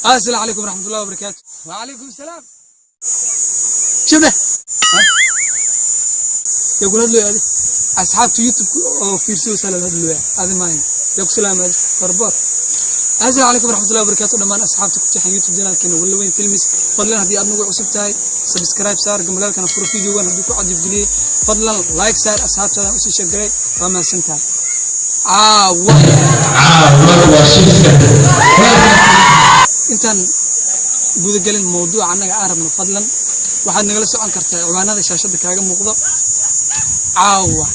Assalaamu calaykum waraxmatullahi wabarakaatu. Wacalaykum salaam. Shabe yaa kula hadlooya adi? Asxaabta YouTube oo fiirsadoosaa lala hadlooya, adi maahin. Yaa ku salaama adi barboor. Assalaamu calaykum waraxmatullahi wabarakaatu dhammaan asxaabta ku tixan YouTube channelkeena Walaweyn Films. Fadlan haddii aad nagu cusub tahay, subscribe saar, gambaleelkana furo. Videogan haddii ku cajib geliyey, fadlan like saar, asxaabtaadan usii share garay. Waa mahadsan tahay. Caawa Caawa waa shirka. Intaan gudagelin mawduuca annaga aan rabno, fadlan waxaad nagala socon kartaa ciwaanada shaashadda kaaga muuqdo. Caawa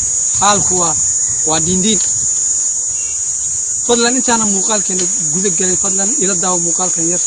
xaalku waa diindiin. Fadlan intaanan muuqaalkeena gudagelin, fadlan ila daawo muuqaalkan yar.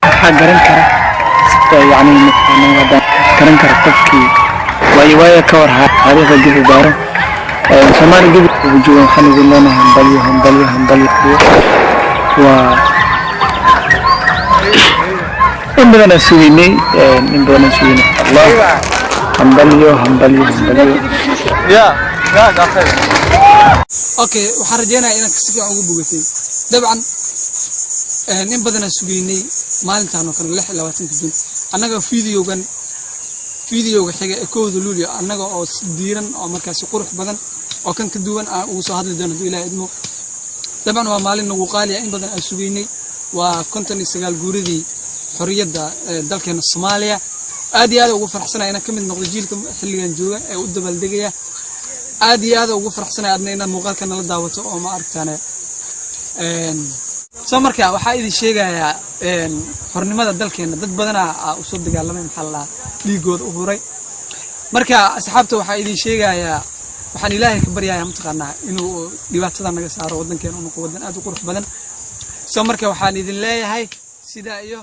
Waxaa garan kara, yani haddaan garan kara qofkii waayo waayo ka war taariikhda dib u baaro Soomaali dib ugu joogan. Waxaan idin leenahay hambalyo, hambalyo, hambalyo. Waa in badan aan sugaynay, in badan aan sugaynay. Allah, hambalyo, hambalyo, hambalyo. Okay, waxaan rajeynayaa inaad si fiican ugu bogatay. Dabcan in badanaan sugaynay maalintan oo kale, 26-ka Juun. Annaga videogan, videoga xiga ee 1-da Luulyo, annaga oo si diiran oo markaasi qurux badan oo kan ka duwan aan ugu soo hadli doono hadduu Ilaah idmo. Dabcan waa maalin nagu qaaliya, in badan aan sugaynay. Waa 59 guuridii xorriyadda dalkeena Soomaaliya. Aad iyo aad ugu faraxsanaya inaan ka mid noqdo jiilka xilligan jooga ee u dabaaldegaya. Aad iyo aad ugu faraxsanaya adna inaad muuqaalka nala daawato oo ma aragtaane. Soo marka waxaa idin sheegayaa xornimada dalkeena dad badanaa usoo dagaalamay, maxaa la dhahaa, dhiigooda u huray. Marka asxaabta waxaa idin sheegayaa, waxaan Ilaahay ka baryayaa mataqaanaa inuu dhibaatada naga saaro, waddankeena u noqo waddan aad u qurux badan. Soo marka waxaan idin leeyahay sidaa iyo